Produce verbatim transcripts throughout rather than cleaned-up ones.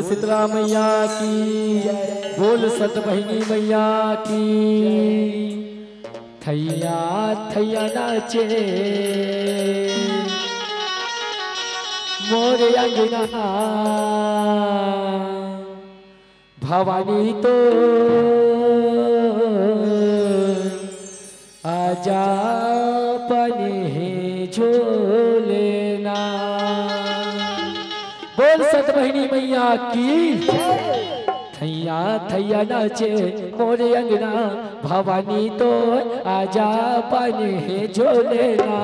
शीतला मैया की, बोल सतबहिनी मैया की। थैया थैया नाचे मोर अंगना, भवानी तो आजा बने हे झूलना। बोल सतबहिनी मैया की। थैया थैया नाचे मोर अंगना, भवानी तो आजा बने हे झूलना।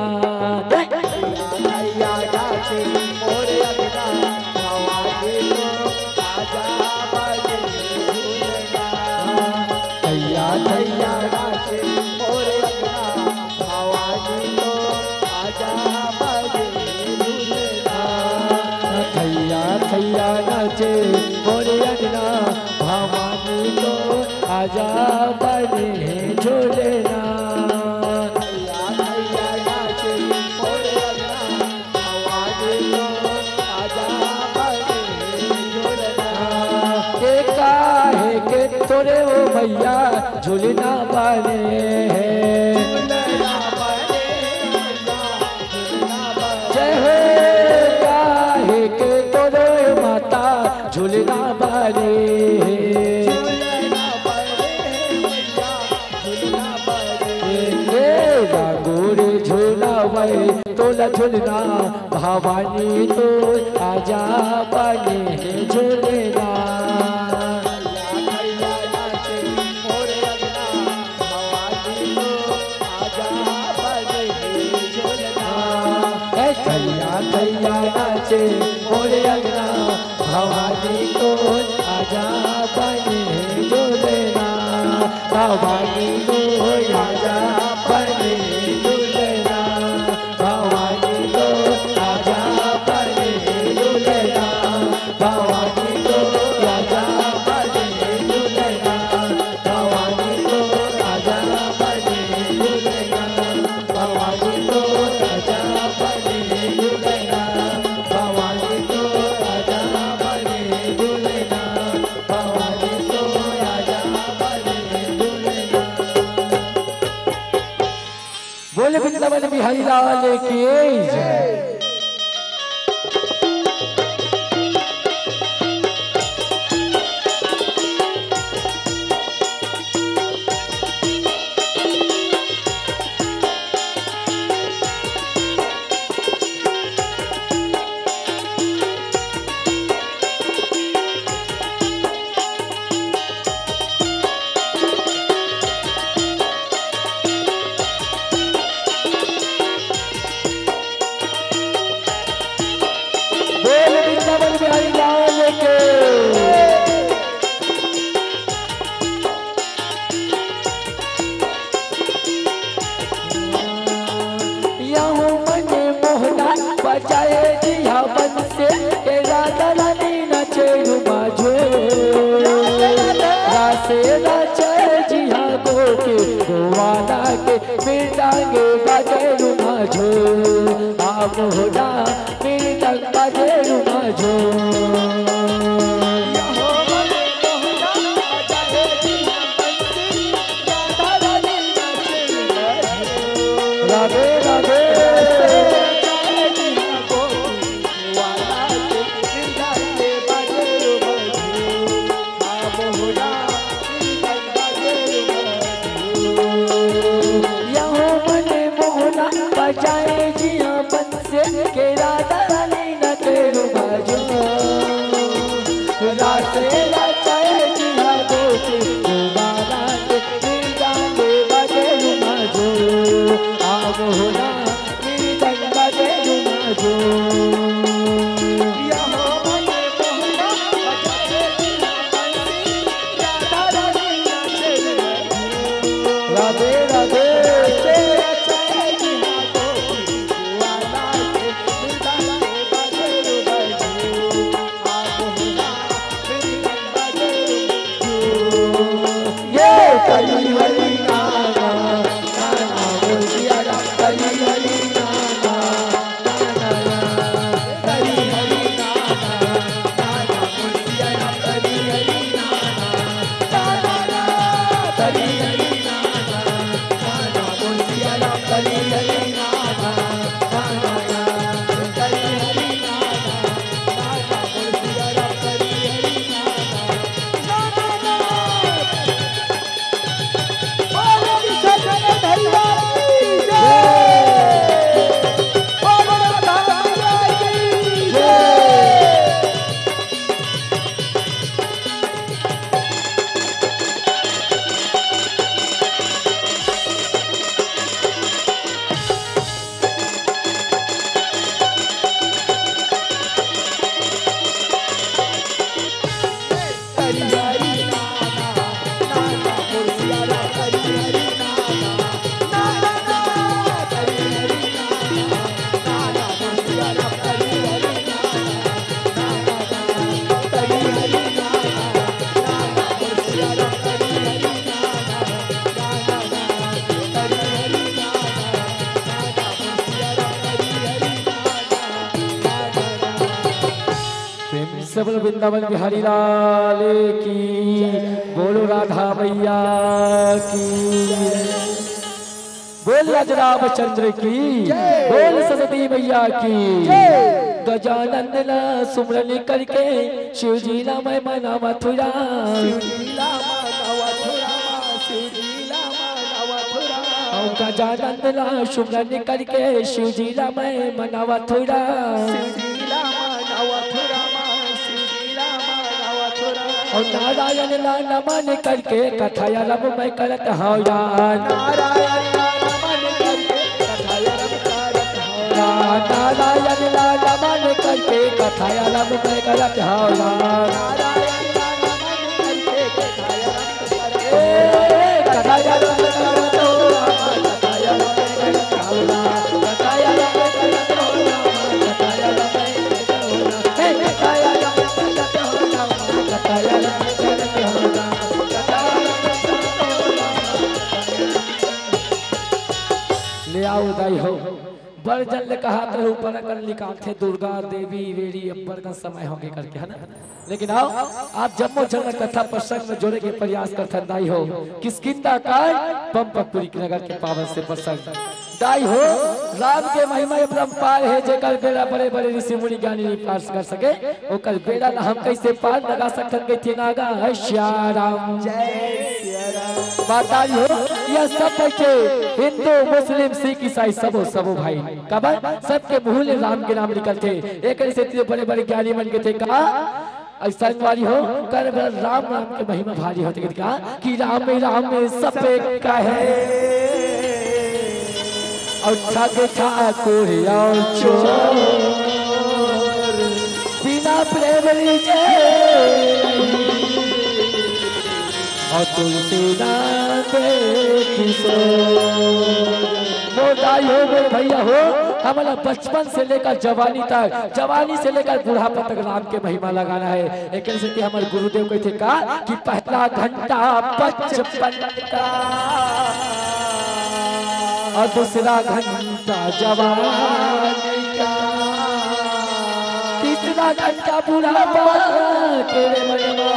थैया थैया नाचे मोर अंगना, भवानी तो आजा बने हे झूलना। थैया थैया नाचे मोर अंगना, भवानी तो आजा बने झूलना। थैया थैया नाचे मोर अंगना, भवानी तो आजा बने झूलना। थैया थैया नाचे मोर अंगना, भवानी तो आजा बने झूलना। के काहे के तोरे ओ मैया झूलना बने हे। जय हो। काहे के तोरे माता झूलना बने हे। ए रागोरे झूलावै तोला झूलना, भवानी तो आजा बने हे झूलना। ए थैया थैया नाचे मोर अंगना, भवानी तो आजा बने झूलना। भवानी तो आजा बने झूलना। भवानी तो आजा बने झूलना। भवानी तो आजा बने झूलना। भवानी तो आजा बने झूलना। भवानी तो आजा बने झूलना। भवानी तो आजा बने झूलना। भवानी तो आजा बने झूलना। बोले वृंदावन बिहारी लाल की जय। बोल वृंदावन बिहारी लाल के। यहू मने मोहना बजाए जिहा बंसे, ए राधा रानी नाचे रुमा झूम। रासे नाचे जिहा गोपी गोवाला के, मृदंग बाजे रुमा झूम। आ मोहना मृदंग बाजे रुमा झूम। राधे राधे। सब वृंदावन बिहारी लाल की, बोलो राधा मैया की, बोल राज रामचंद्र की, बोल सरस्वती मैया की। गजानन ला सुमरन करके, शिव जी ला मैं मनावत हँव राम। गजानन ला सुमरन करके, शिव जी ला मैं मनावत हँव राम। अउ नारायण ला नमन करके, कथा आरंभ मैं करत हँव राम। नारायण ला नमन करके, कथा आरंभ मैं करत हँव राम। ले आओ दाई हो, बड़ जन ले कहात रहू, पर अकन निकालथे दुर्गा देवी वेरी अब्बड़ कन समय होगे करके, है ना? लेकिन आओ, आप जम्मो झन कथा प्रसंग में जोड़े के प्रयास करथन दाई हो। किष्किंधा कांड, पंपकपुरी नगर के पावन से प्रसंग। दाई हो, राम के महिमा अपरंपार हे, जेकर बेड़ा बड़े-बड़े ऋषि मुनि ज्ञानी नहीं पार कर सके, ओकर बेड़ा ला हम कइसे पार लगा सकथन, कहिथे नागा, हे सिया राम। जय सिया राम। बता दाई हो, ये सब बइठे हिंदू, मुस्लिम, सिख, ईसाई, सबो, सबो भाई। काबर? सबके मुँह ले राम के नाम निकलथे। एकरे सेती बड़े-बड़े ज्ञानी मन कहिथे का, अइसन वाली हो, कर बर राम, राम के महिमा भारी होथे, कहिथे का कि राम, राम सब कहे, अउ ठग ठाकुर अउ चोर, बिना प्रेम रीझे नहीं, अउ तुलसीदास के किशोर। मोर दाई हो, मोर भैया हो, हमला बचपन से लेकर जवानी तक, जवानी से लेकर बुढ़ापा तक राम के महिमा ला गाना हे। एकरे सेती हमर गुरुदेव कहिथे का कि पहला घंटा बचपन का, अउ दूसरा घंटा जवानी का, तीसरा घंटा बुढ़ापा के रे मनवा।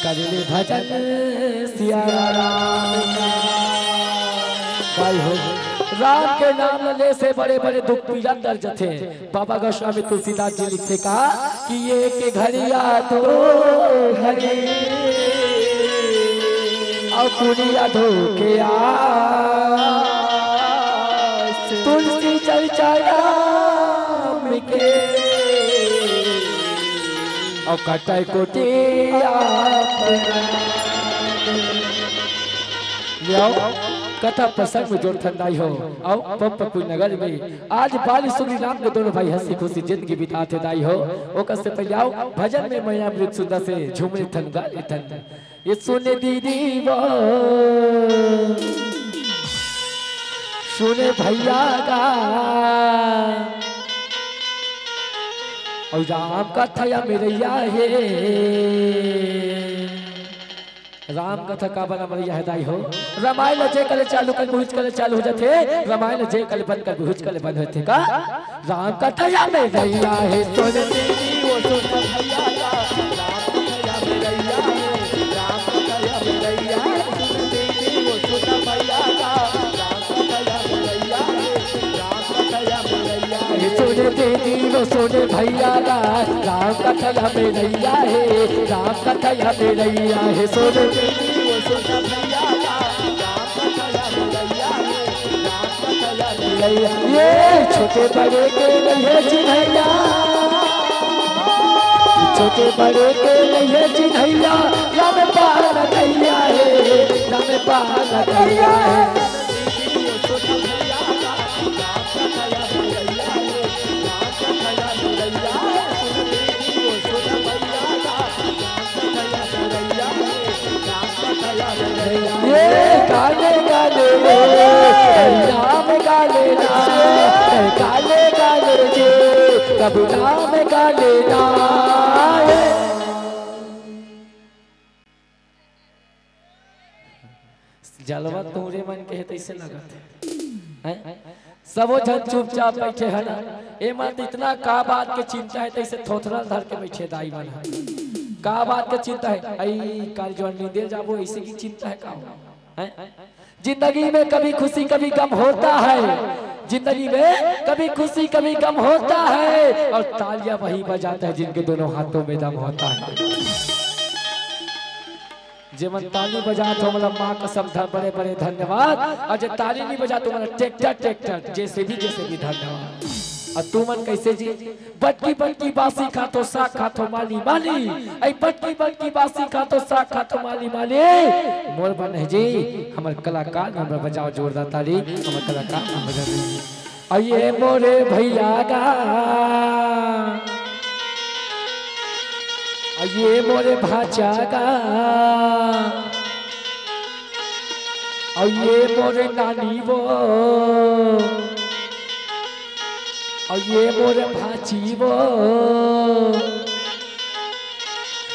कर ले भजन सिया राम का। भाई हो, राम के नाम ले से बड़े-बड़े दुख पीड़ा तर जथे। बाबा गोस्वामी तुलसीदास जी लिखथे का कि एक घड़िया दो घड़ी अउ पुड़िया धो के आस, तुलसी चर्चा राम के अउ कटय कोटि आपराध। ले आओ, कथा प्रसंग में जोड़थन दाई हो। अउ पंपकपुरी नगर में आज बाल सुग्रीव राम के दोनों भाई हंसी खुशी जिंदगी बिताथे दाई हो। ओकर से पहले आओ, भजन में मैया अमृत सुंदर से झूम लेथन, गा लेथन। ये सुने दीदी वो, सुने भैया गा, अउ राम कथा अमरैया हे। राम कथा काबर अमरैया हे दाई हो? रामायण ल जे करे चालू कर, उहीच करे चालू हो जाथे। रामायण ल जे करे बंद कर, उहीच करे बंद होथे का? राम कथा अमरैया हे, सुन दीदी वो सुन भैया गा। राम कथा अमरैया हे, राम कथा अमरैया हे, सुन दीदी वो सुन भैया गा। राम कथा अमरैया हे, राम कथा अमरैया हे, सुन दीदी वो सुन भैया गा। राम कथा अमरैया हे, राम कथा अमरैया हे, सुन दीदी वो सुन भैया गा। राम कथा अमरैया हे, राम कथा अमरैया। ये छोटे बड़े के नहीं हे चिन्हैया, छोटे बड़े के नहीं हे चिन्हैया, राम पार नैया हे, राम पार नैया हे। ये गाने गाने रे, हरि नाम गा लेना, गाने गाने रे, प्रभु नाम गा लेना। जलवा तोरे मन के हे तइसे लगत हे, हैं? सबो झन चुपचाप बैठे हे ना। ए मन तो इतना का बात के चिंता हे, तइसे थोथरा धर के बैठे दाई मन ह। का बात के चिंता हे? अई, काल जो नींदे जाबो, इसी की चिंता हे का हो? हैं? जिंदगी में कभी खुशी कभी गम होता है, जिंदगी में कभी खुशी कभी गम होता है, और तालियां वही बजाता है जिनके दोनों हाथों में दम होता है। जे मन ताली बजात हो, मतलब माँ कसम ध-, बड़े बड़े धन्यवाद। और जे ताली नहीं बजात हो, मतलब ट्रैक्टर, ट्रैक्टर, जैसे भी, जैसे भी धन्यवाद। और तू मन कैसे जी? बटकी बटकी बासी खाथो, साग खाथो, माली माली। ऐ बटकी बटकी बासी खाथो, साग खाथो, माली माली। मोर बन है जी, हमर कलाकार मन बर बजाओ जोरदार ताली, हमर कलाकार मन बर। अये मोरे भैया गा, अये मोरे भाचा गा, अये मोरे नानी वो, अये मोरे भाची वो।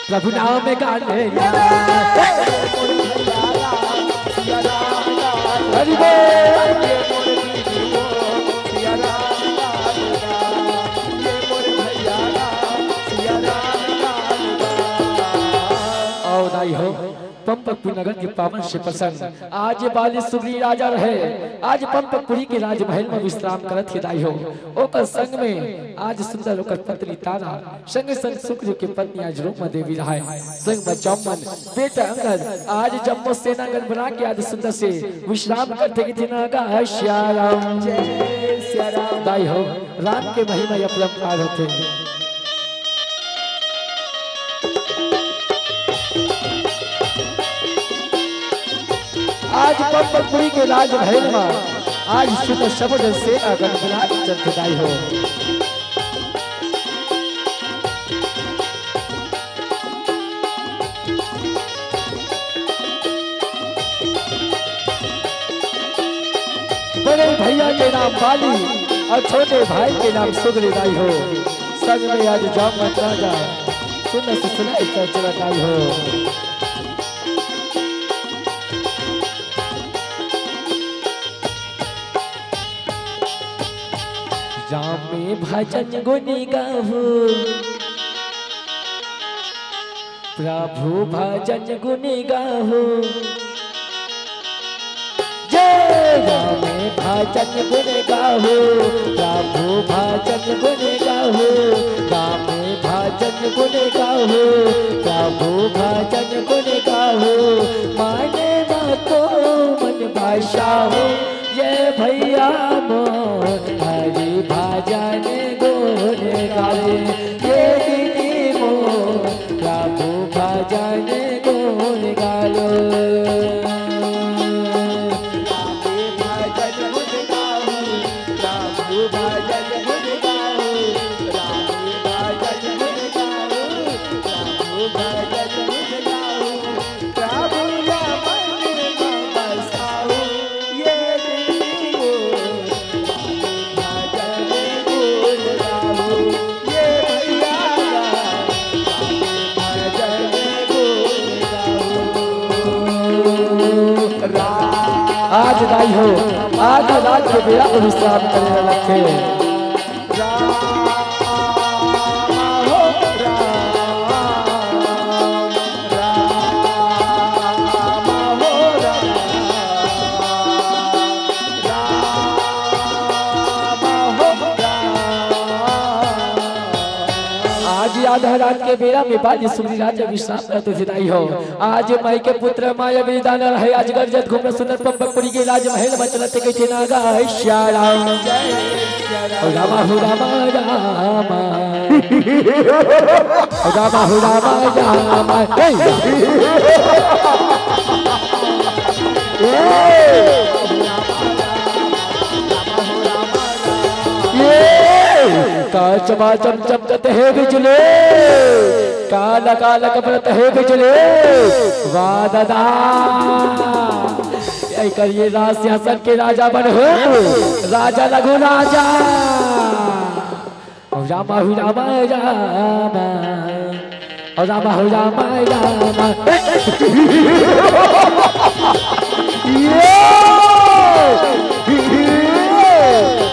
प्रभु नाम गाने। हरि बोल। आओ दाई हो, पंपकपुरी नगर के पावन से प्रसन्न आज बाली सुग्री राजा रहे, आज पंपकपुरी के राजमहल में विश्राम करत हे दाई हो। ओकर संग में आज सुंदर ओकर पत्नी तारा, संग संग सुग्रीव के पत्नी आज रूपमा देवी रहाय, संग बचाव मन बेटा अंगद, आज जम्मो सेना गण बना के आज सुंदर से विश्राम करथे कि ना गा श्याम राम। जय श्याम राम। दाई हो, राम के महिमा अपरंपार होथे। आज पंपकपुरी के राजमहल में आज सुंदर सबो जन सेना गण बना के चलथे दाई हो। बड़े भैया के नाम बाली और छोटे भाई के नाम सुगली दाई हो। संग में आज जामवंत राजा सुन सुसुनाई चलचला दाई हो। राम भजन गुण गाहू, प्रभु भजन गुण गाहू। जय राम भजन गुण गाहू, प्रभु भजन गुण गाहू। राम भजन गुण गाहू, प्रभु भजन गुण गाहू। मन मा तो मन भाषा हो, ये भैया मोर हरि भजन गुण गावे, ये दीदी मोर प्रभु भजन गुण गालो। राम भजन गुण गाओ, प्रभु भजन गुण गाओ, राम भजन गुण गाओ, प्रभु भजन गुण गाओ। प्रभु या मन में बसाओ, ये दिल को भजन बोल गाओ, ये भैया भजन बोल गाओ। रा- आज दाई हो, आज रात के बेरा को विश्राम करे लगथे। राम हो राम, राम हो राम, राम हो राम। आज आधा रात के बेरा में बाली सुग्री राजा विश्राम करत हे दाई हो। आज माई के पुत्र माया बलिदान रहे, आज गरजत घूमत सुंदर पंपकपुरी के राजमहल में चलत कहिथे ना गा श्याम राम। रामा हो रामा रामा। रामा हो रामा रामा। हे। ए। ये। का चमाचम चमकत हे बिजली, काला काला कपड़त हे बिजली। वाह दादा, एकर ये राज सिंहासन के राजा बन हो, राजा लघु राजा। रामा हो रामा रामा, रामा हो रामा रामा। ये, ये।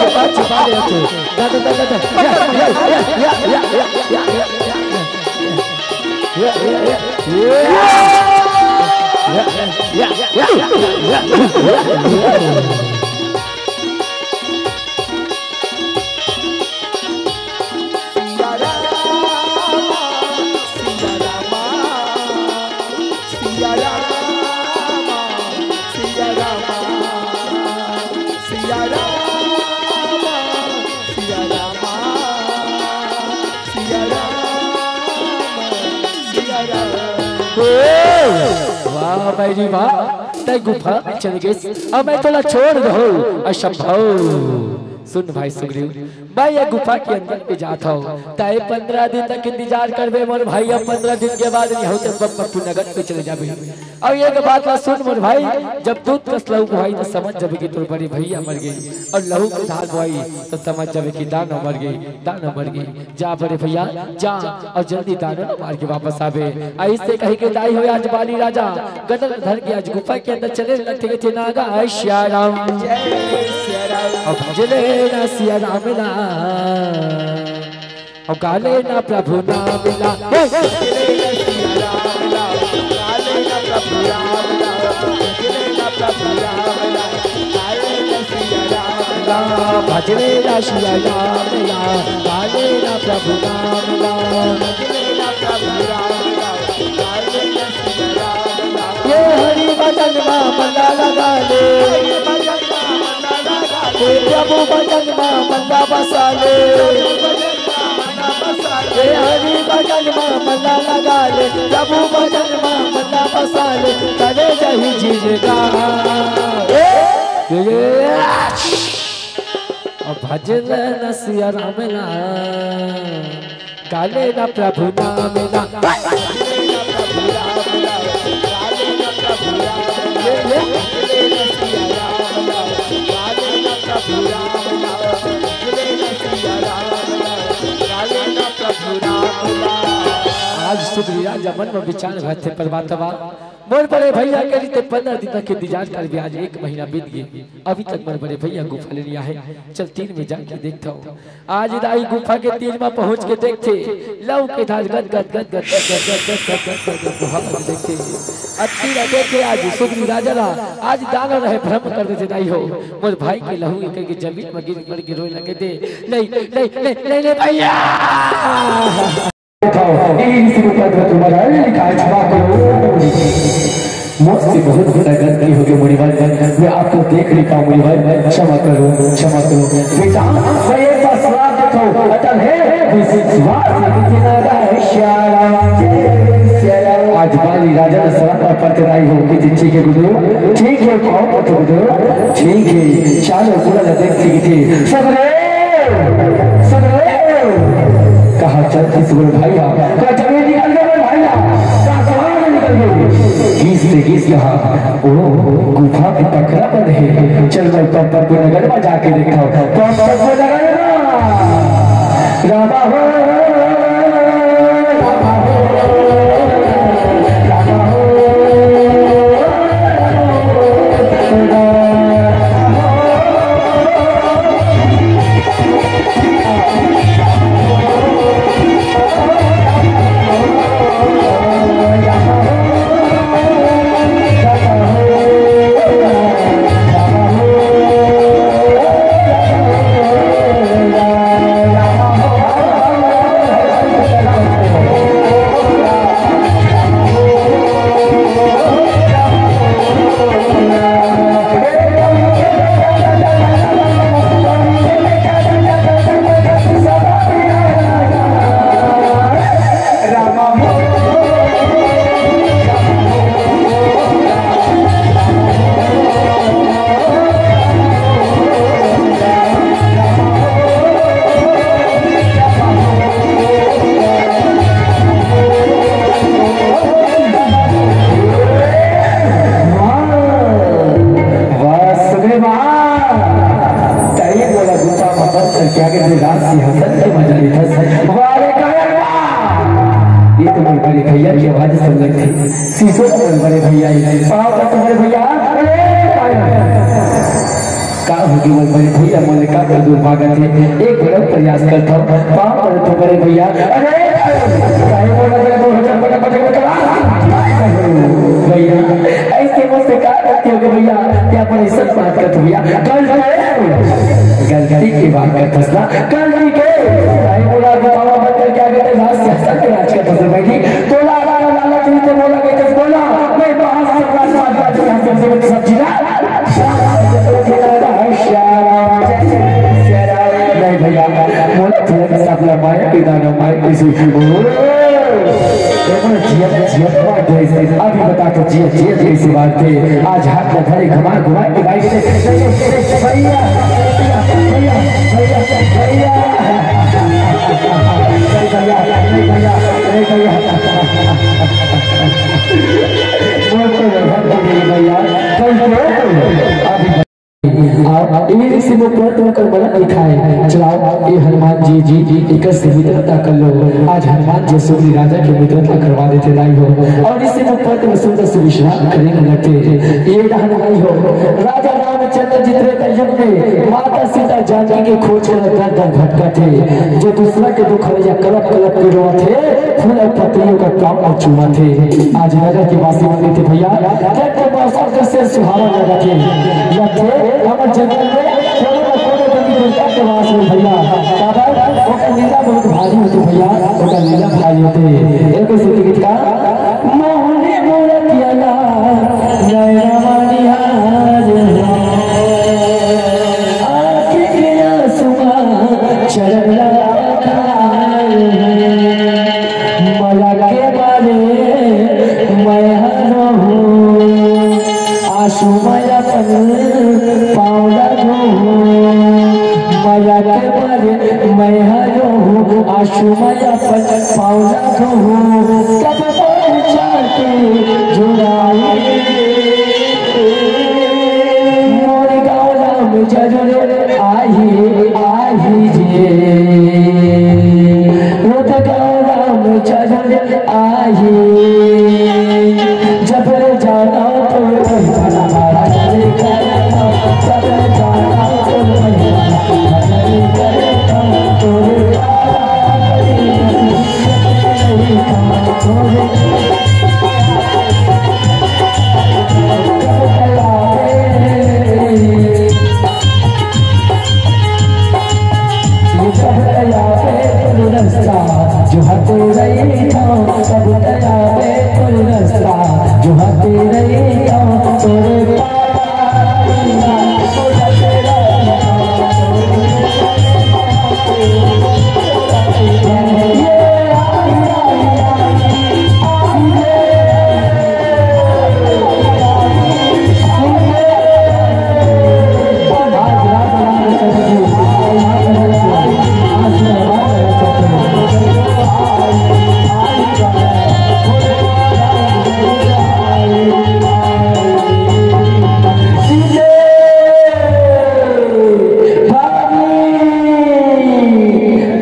छुपा, छुपा दे तू। जा, जा, जा, जा, जा। या, या, या। वाह भाई जी वाह, तैं गुफा में चल गेस, अब मैं तोला छोड़ दहूं, असंभव। सुन भाई सुग्रीव, मैं ये गुफा के अंदर में जात हूं, तैं पंद्रह दिन तक इंतजार करबे मोर भाई, अब पंद्रह दिन के बाद नहीं होते पप्पू नगर में चले जाबे। अब एक बात ला सुन मोर भाई, जब दूध कस लहू भाई तो समझ जाबे कि तोर बड़े भैया मर गे, और लहू के धार भाई तो समझ जाबे कि दानव मर गे, दानव मर गे। जा बड़े भैया जा, और जल्दी दानव मार के वापस आबे। ऐसे कह के दाई हो आज बाली राजा गदर धर के आज गुफा के अंदर चले लगथे, कथे नागा ऐ सिया राम। अब भजले ना सिया राम ला, अब गाले ना प्रभु नाम ला। भजले ना सिया राम ला, गाले ना प्रभु नाम ला। ये हरि भजन मा मन ला लगा ले, हे प्रभु भजन मा मन ला बसा ले। भजन मा मन ला लगा ले, प्रभु भजन मा मन ला बसा ले, तबे जाही जिनगान। ए, ए, ए, अब भजन न सिया राम ला, गाले ना प्रभु नाम ला। आज सुग्रीव राजा मन म विचार भरथे, परमात्मा, मोर बड़े भैया के रीते पंद्रह दिन तक के इंतजार करबे, आज एक महीना बीत गे, अभी तक मोर बड़े भैया गुफा ले नइ आए। चल तीर में जाके देखथव। आज दाई गुफा के तीर म पहुंच के देखथे, लव के धार गद गद गद गद गद गद गद गद गद गद गद गुफा म देखथे। अति लगे थे आज सुग्रीव राजा ला, आज दानव रहे भ्रम कर देथे दाई हो। मोर भाई के लहू एक के जमीन म गिर पड़ के रोए लगे थे। नहीं, नहीं, नहीं, नहीं, नहीं भैया। दिखाओ, यही इसी को पद तुम्हारा लिखा है, क्षमा करो। मुझसे बहुत बड़ा गलती हो गई मुनिवर, मैं आपको देख नहीं पाऊँ मुनिवर, क्षमा करो, क्षमा करो। बेटा, मैं एक बार श्राप देता हूँ, अटल है विश्वास। आज बाली राजा ने श्राप पर पटनाई हो कि ठीक है गुरु, ठीक है, पाँव पटो गुरु, ठीक है, चारों पूरा देख ली थी। सब रे, सब रे, कहा चल किस गुरु भाई, कहा जमीन निकल गया भाई, कहा सवाल निकल गई। किस से किस यहाँ ओ, गुफा के पकड़ा बंद है। चल, मैं पग पग के नगर में जाके देखता हूँ। पग पग के नगर में। रामा हो, रामा हो, रामा हो। वाह, सुग्रीवा। तई बोला गुफा में बंद करके आगे दे रात सिंहासन के मजा लेथस। वाह रे कायर वाह। ये तो मोर बड़े भैया के आवाज सुन लगथे। शीशो तो मोर बड़े भैया ही। पाँव का तो मोर भैया। अरे कायर। का होगे मोर बड़े भैया, मोला का कर दुर्भागत हे। एक बार प्रयास करथव, पाँव पड़थव बड़े भैया। अरे, काहे बोला तेरा दो हजार पटक पटक पटक? भैया, ऐसे मुझसे का गलती हो गई भैया? क्या बड़े सच बात करथव भैया? गलती, गलती की बात करथस ना, गलती के। काहे बोला बतावा बंदर क्या कहते हैं? राज करथस भाई जी। तोला लाला लाला जी ते बोला गई बोला, मैं बाहर से राज बात बात यहाँ से सब जिला। नहीं भैया, मोला थोड़ा सा अपना माया के दाना माया किसी। ओ, देखो ना, जिया, जिया, मार दे इसे। अभी बता तो जिया, जिया, जिया इसी बात पे। आज हाथ में धरे घुमा, घुमा के भाई से। भैया, भैया, भैया, भैया, भैया। नहीं भैया, नहीं भैया, नहीं भैया। बोल तो भैया, बोल तो भैया। अभी आप इन्हीं से वो पत्र कर मना दिखाए। चलाओ, ये हनुमान जी, जी, जी, एक से मित्रता कर लो। आज हनुमान जी सुग्रीव राजा की मित्रता करवा देते दाई हो। और इसी वो पत्र में सुंदर से विश्राम करें लगते। ये हनुमान हो। राजा रामचंद्र जी त्रेता युग में माता सीता जानकी के खोज कर दर दर भटका थे। जो दूसरा के दुख हरैया कलप कलप के रोआ थे। फूल अउ पत्तियों का काम अउ चूमा थे। आज नगर के वासी मन थे भैया, जब के मौसम कैसे सुहावन लगा थे। लग थे हमर जंगल में कोनो न कोनो देवी देवता के वास में भैया। काबर ओकर लीला बहुत भारी होती भैया, ओकर लीला भारी होती। एक से गीत का मोहनी मूरतिया ला, नैना मानिहार हो। आँख के आंसुआ चरम लगा। आंसू में अपन पाँव ला धोहूँ, तब पहचान तू जुड़ाई। मोर गाँव राम जरूर आही, आही जे। मोर गाँव राम जरूर आही। जब ले जाना तो जो हटे रही था, सब दया पे कोई रास्ता, जो हटे रही था, तोरे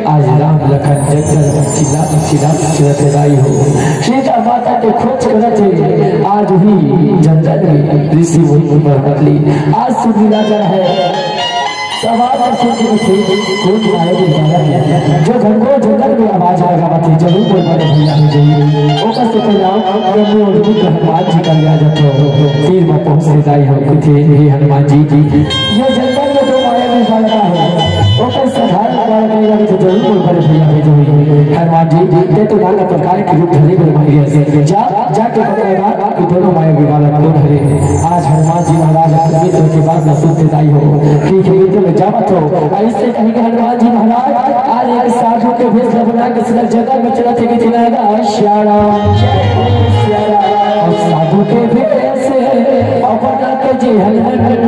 आज राम लखन जंगल में चिल्ला चिल्ला चिल्लात आई हो। सीता माता के खोज करत हे। आज भी जंगल में ऋषि मुनि पर बदली। आज सुनीला जन है। सवाल का सोच के थे, कौन आए थे जंगल में? जो घनघोर जंगल में आवाज लगावत हे, जरूर कोई बड़े भैया हो जाइए। ओकर से कोई राम, जम्मू और बुद्ध हनुमान जी का लिया जाता हो। तीर में पहुंच से जाई हम थे, हे हनुमान जी, ये जंगल में जो माया में बालका है, ओकर साधारण बालक नहीं लगे तो जरूर कोई बड़े भैया हो जाइए। हनुमान जी, ते तो नाना प्रकार के रूप धरे हुए मांगे। जा, जाके पकड़ेगा कि दोनों माया में बालक कौन हरे। आज हनुमान जी महाराज अपने मित्र के बात में सुनते दाई हो, ठीक है, मित्र में जावत हो। ऐसे कहीं के हनुमान जी महाराज आज एक साधु के भेष बना के सीधा जंगल में चला थे कि चिल्लाएगा, "श्याम राम, श्याम राम।" और साधु के भेष से और बना के जी हनुमान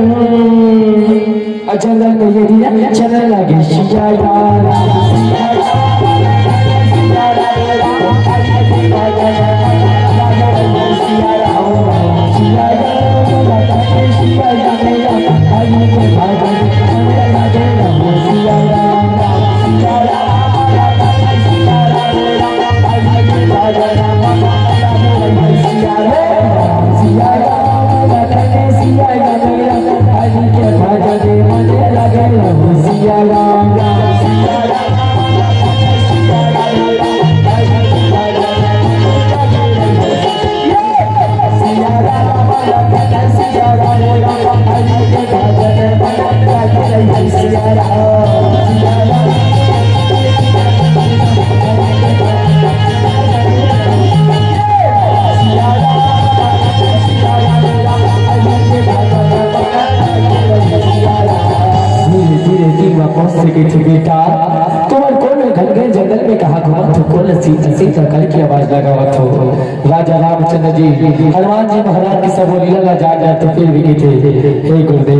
और जंगल में ये दिया चलने लगे, "सिया राम, सिया राम, सिया राम।" धीरे धीरे दिल में पहुंच सके थे बेटा, तुमन कौन घनघोर जंगल में कहाँ घूमत हो, कौन सीता सीता करके आवाज लगावत हो। राजा रामचंद्र जी हनुमान जी महाराज के सब लीला ला जान जाते, फिर भी कथे, "हे गुरुदेव,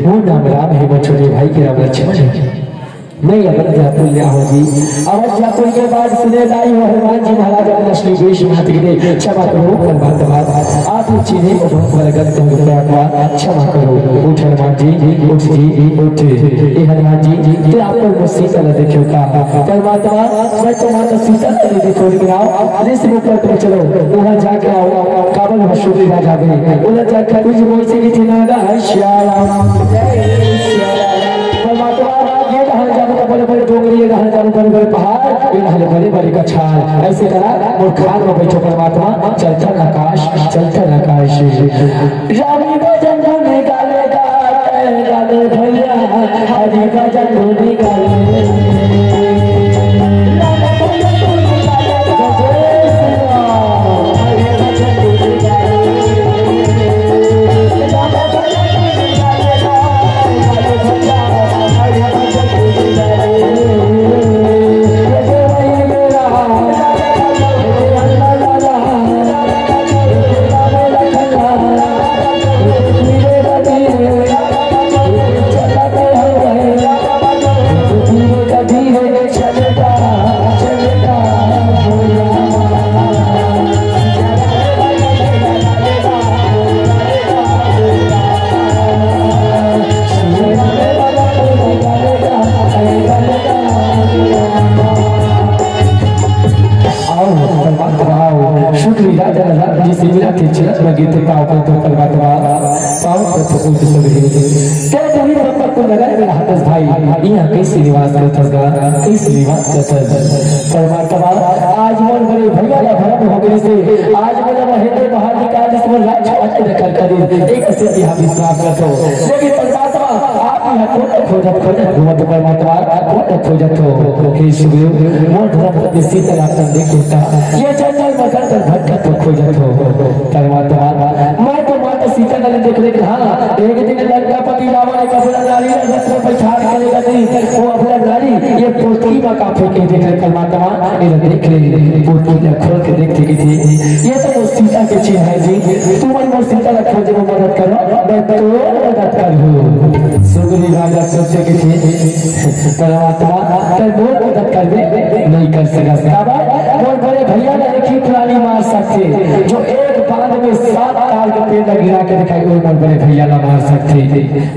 मोर नाम राम हे, मोर छोटे भाई के नाम लक्ष्मण हे। मैं अवध्यापुर ले आए हंव जी।" अवध्यापुर के बाद सुने लाई हो हनुमान जी महाराज अपन असली वेश में आथे, "क्षमा करो परमात्मा, आप चिन्हे को बहुत बड़ा गलत हो गया, क्षमा करो।" उठ हनुमान जी, उठ जी, उठ। ए हनुमान जी, ते आप पर मुसीबत ला देखे का? परमात्मा, मैं तो माता सीता के लिए थोड़ी बनाओ, ऋषि मुख पर तुम चलो, वहाँ जाके आओ, काबल में शुक्र आ जावे, उधर जाकर कुछ बोल से भी थिनागा, श्याम। परमात्मा, ये कहाँ जावे तो बड़े बड़े डोंगरी, ये कहाँ जावे बड़े बड़े पहाड़, ये कहाँ बड़े बड़े कछार, ऐसे करा, मोर खान में बैठो परमात्मा, चलता आकाश, चलता आकाश। राम भजन धुन गावे गावे गावे भैया, हरि भजन धुन गावे। श्रीनिवास कथस गा, श्रीनिवास कथस। परमात्मा, आज मोर बड़े भैया ला भरम हो गइसे, आज मोला महेंद्र बाहर निकाल दिस, मोर राजपाट के दखल करिस, एक से भी हम विश्वास करथो। लेकिन परमात्मा, आप यहाँ कोन खोजत, खोजत घूमत हो परमात्मा, कोन खोजत हो? हे सुग्रीव, मोर धर्म पत्नी सीता ला अपन देख लेता, ये जंगल में दर दर भटकत हो, खोजत हो। परमात्मा, मैं तो माता सीता ला देख लेके, हाँ, एक दिन लंकापति रावण एक अपना नारी ला रथ में बैठार के लेगा नहीं, वो अपना नारी ये पोटकी में का फेंके देख ले परमात्मा, ये देख ले, पोटकी ला खोल के देख ले कि ये तो वो सीता के चिन्ह है जी, तुमन वो सीता ला खोजे में मदद करो, मैं तो मदद करूँ। सुग्रीव राजा सोचे कि परमात्मा, तैं मोर मदद करबे, नहीं कर सकस। काबर? मोर बड़े भैया ला एक ही प्राणी मार सकथे, जो एक बाण में सात तार के पेड़ ला गिरा के दिखाही, वो मोर बड़े भैया ला मार सकथे।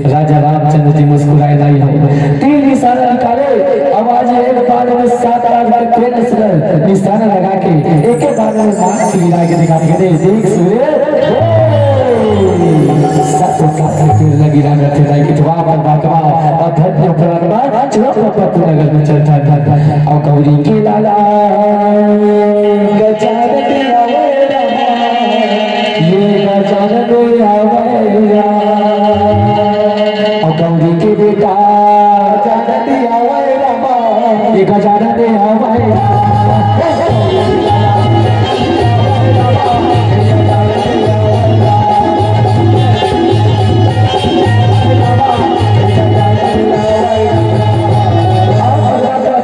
राजा रामचंद्र जी मुस्कुराए नहीं हो, तीर निशाना निकाले, अब आज एक बाण में सात तार के पेड़ से निशाना लगा के एक ही बाण में मार के गिरा के दिखा के दे, देख सुग्रीव, सात तार के पेड़ ला गिरा के दिखा के, वाह, वाह, वाह, वाह। अधन्य प्राण बा, चलो पप्पू नगर में चल, चल, चल, चल। और गौरी के लाला, गजानन आवे रामा, ये गजानन आवे रामा। और गौरी के बेटा, गजानन आवे रामा, ये गजानन आवे रामा।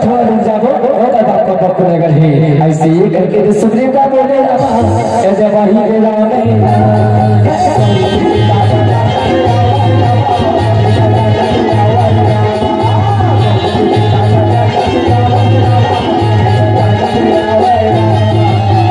थोड़ा रुक जाबो, ओकर बाप का बाप को नगर हे। ऐसे ये करके तो सुग्रीव का बोले रामा, ए जब वही के राम है।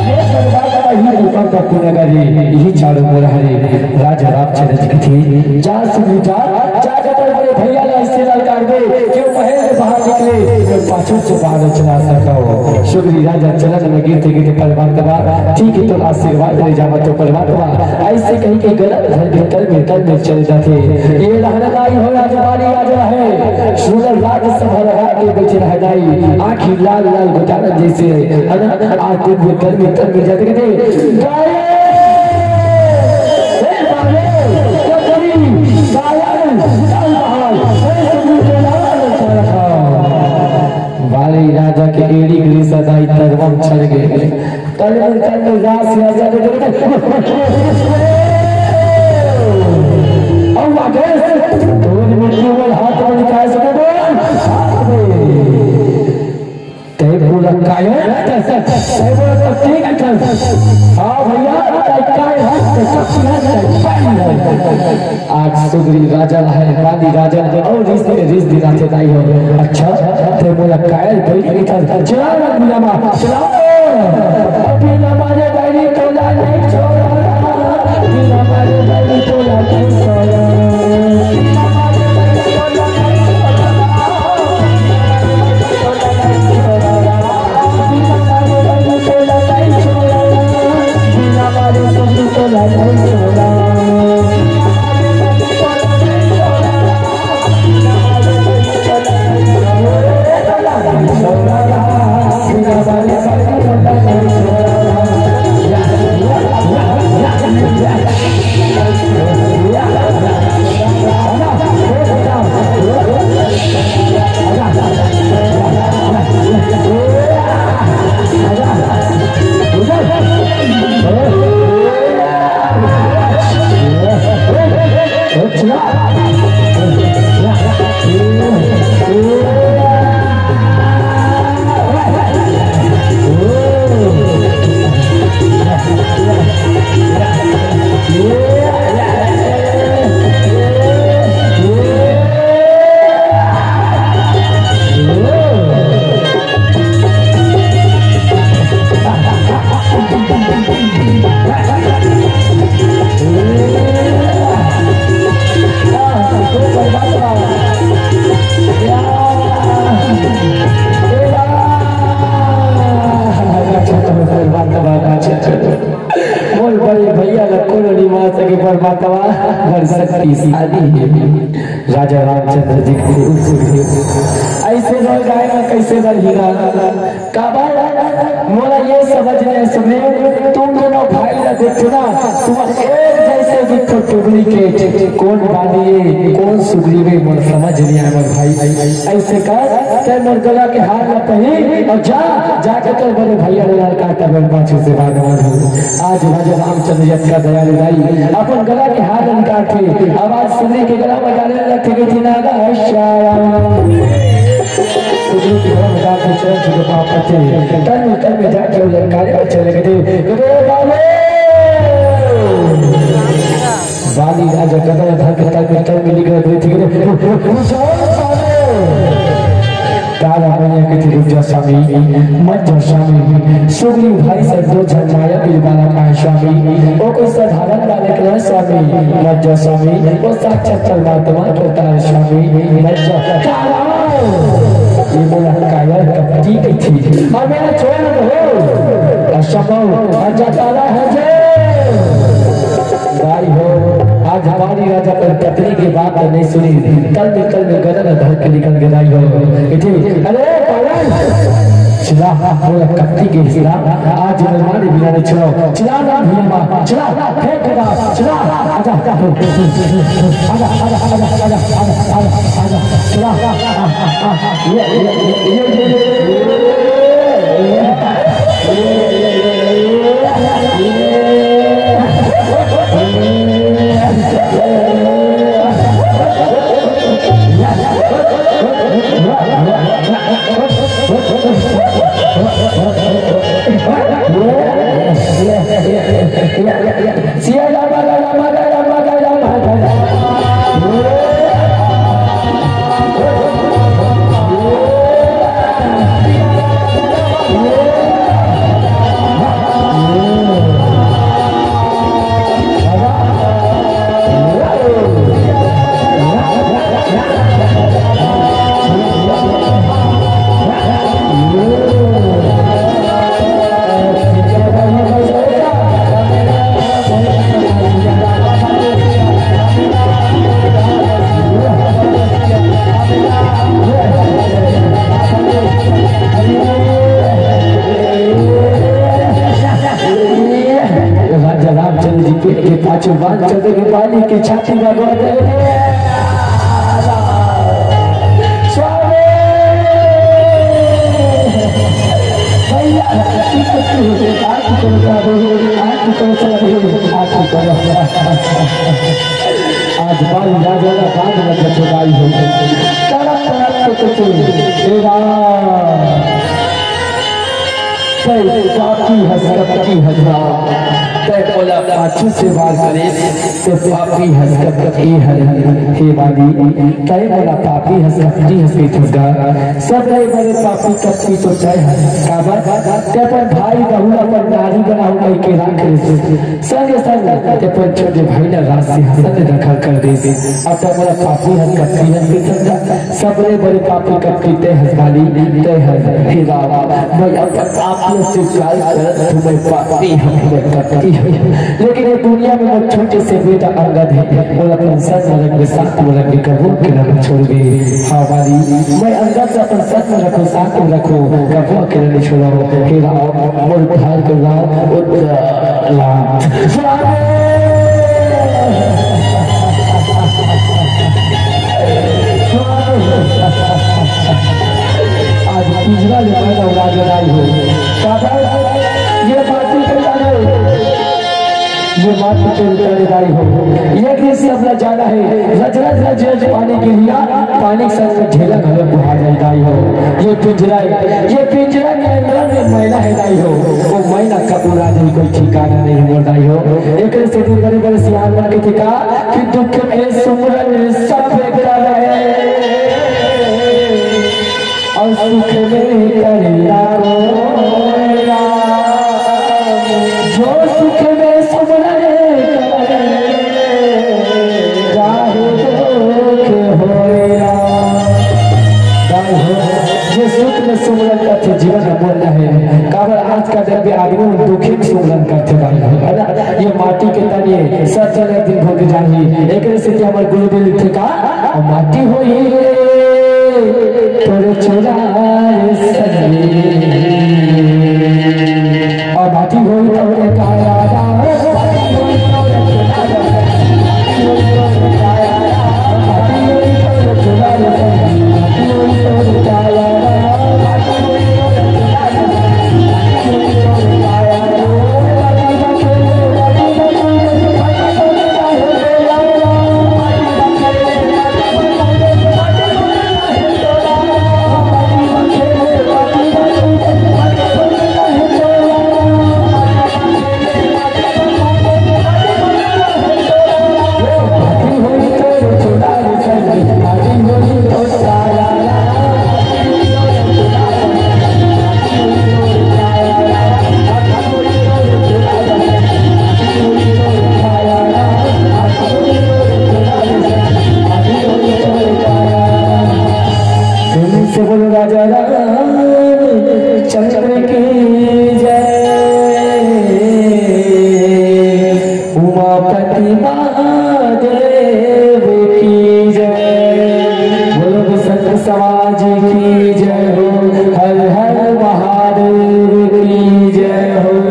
ये सब बात वही ऊपर का पुनगरी, यही चारों ओर हरे। राजा रामचंद्र जी कथे, जा सुग्रीव जा, जा, जा, बड़े भैया ला ऐसे ललकार दे कि वो महल से बाहर निकले, मैं पाछू से बाहर चला सकता हूँ। सुग्रीव राजा चलन में गिरते गिरते परमात्मा, ठीक है, तो आशीर्वाद ले जावा तो परमात्मा, ऐसे कहीं के गलत घर में तल में तल में चल जाते। ये रहना नहीं हो, राजवाड़ी राजा है, सुंदर राज सभा लगा के बैठे रह जाई, आँखी लाल लाल गुजारन जैसे, है ना? आज दिन में तल में तल में जाते कहते, गाय बाली राजा के एड़ी गृह सदाई तरवम छड़ गए। तल में तल में रास या जग जग। और आगे से दूध में केवल हाथ में निकाल सके बोल। हाथ में। तय बोला कायो, तय बोला तो ठीक है। हाँ भैया, तय काय है, तय कच्ची है, तय पानी है। आज सुग्रीव राजा है, बाली राजा और रिस, रिस दिलाते दाई हो। अच्छा, तय बोला कायो, भाई इधर चला ना गुलामा, चला। अभी हमारे भाई को ला नहीं छोड़ा, अभी हमारे भाई को ला नहीं छोड़ा। मोर बड़े भैया ला कोनो नहीं मार सके, परमात्मा बड़ शक्तिशाली है। राजा रामचंद्र जी के रूप से भी कैसे बर हीरा? काबर? मोला ये समझ नहीं आए सुग्रीव, तुम दोनों भाई ला देखो ना, तुम एक जैसे दिखो, डुप्लीकेट। कौन बाली है, कौन सुग्रीव है, मोर समझ नहीं आए मोर भाई। ऐसे कर, तैं मोर गला के हार ला पहिर अउ जा, जाके तोर बड़े भैया ला ललकार, तब मैं पाछू से बात मार। आज राजा रामचंद्र यश का दयालु दाई अपन गला के हार निकाल के आवाज सुग्रीव के गला में डाले लगथे कि नागा श्याम। सुग्रीव के गला में डाल के चरण छू के पाँव पड़थे। तन में, तन में जाके वो ललकारे और चले गए थे। रे बालो! बाली राजा कदम धर के तन में, तन में निकल गए थे। तारा मैया के थी, "रुक जा स्वामी, मत जा स्वामी।" सुग्रीव भाई से दो झन माया के बालक आए स्वामी, वो कोई साधारण बालक नहीं स्वामी, मत जा स्वामी, वो साक्षात परमात्मा अवतार है स्वामी, मत जा। तारा, ये मोला कायर कपटी की थी, और मेरा छोड़ दो, असंभव, और जा तारा है जे। दाई हो, आज बाली राजा अपन पत्नी के बात नहीं सुनी, तन में, तन में गदन धर के निकल गए दाई हो। इठे, अरे पागल, चला, मोला कपटी के हिला, आज मैं मारे बिना नहीं छुड़ाओ, चला ना भैया, चला, फेंक दे, चला, आजा, आजा, आजा, चला, आ, आ, आ, ये, ये, ये, ये, ये, ये, ये, ये, ये, ये, ये, ये, ये, राजा रामचंद्र जी पेट के पाछू बांध चंद्र के बाली के छाती में गोड़ दे। स्वामी! भैया, आँख खोल कर दो, आँख खोल कर दो, आँख खोल। आज बाल राजा का बाल में बचदाई हो। तड़प तड़प के तुझे, हे राम। तै पापी हस, कपटी हस राम। तै मोला पाछू से वार करेस, तै पापी हस, कपटी हस। हे बाली, तै मोला पापी हस, कपटी हस कहिथस गा। सबले बड़े पापी कपटी तो तै हस। काबर? तै अपन भाई बहू ला अपन नारी बनाहूं कहिके राख लेस। संगे संग तै अपन छोटे भाई ला राज सिंहासन में रखा कर देस। अब तै मोला पापी हस, कपटी हस कहिथस गा। सबले बड़े पापी कपटी तै हस बाली, तै हस। हे राम, मैं अपन पाप ला स्वीकार करत हूँ, मैं पापी हूँ, मैं कपटी हूँ। लेकिन ये दुनिया में मोर छोटे से बेटा अंगद है, मोला अपन संग में रखबे, साथ में रखबे, कभू अकेला न छोड़बे। हाँ बाली, मैं अंगद ला अपन संग में रखहूँ, साथ में रखहूँ, कभू अकेला नहीं छोड़हूँ। हे राम, मोर उद्धार कर राम, उद्धार। आज पिंजरा ले पैदा उड़ा दे दाई हो। काबर? ये बात भी कही जाने। ये बात भी कही जाने दाई हो। ये गीत सब ला जाना है। रज रज रज रज पानी के लिया, पानी के संग में ढेला घलो बुहा जाए दाई हो। ये पिंजरा, ये पिंजरा के अंदर में मैना है दाई हो। वो मैना कब उड़ा जाए कोई ठिकाना नहीं मोर दाई हो। एक से दिन बड़े बड़े सियान मन के ठिका कि दुख में सुमरन सब करे और सुख में करना कोई राम। जो सुख में सुमरन करे, चाहे दुख होए राम। भाई हो, जे सुख में सुमरन करथे जीवन अमूल्य है। काबर आज का दिन भी आदमी दुखी में सुमरन करथे भाई हो, है ना? ये माटी के तन ये सज्जन एक दिन भोग जाही। एकरे सेती हमर गुरुदेव लिखथे का, माटी होही रे। तोर चुराए सैया।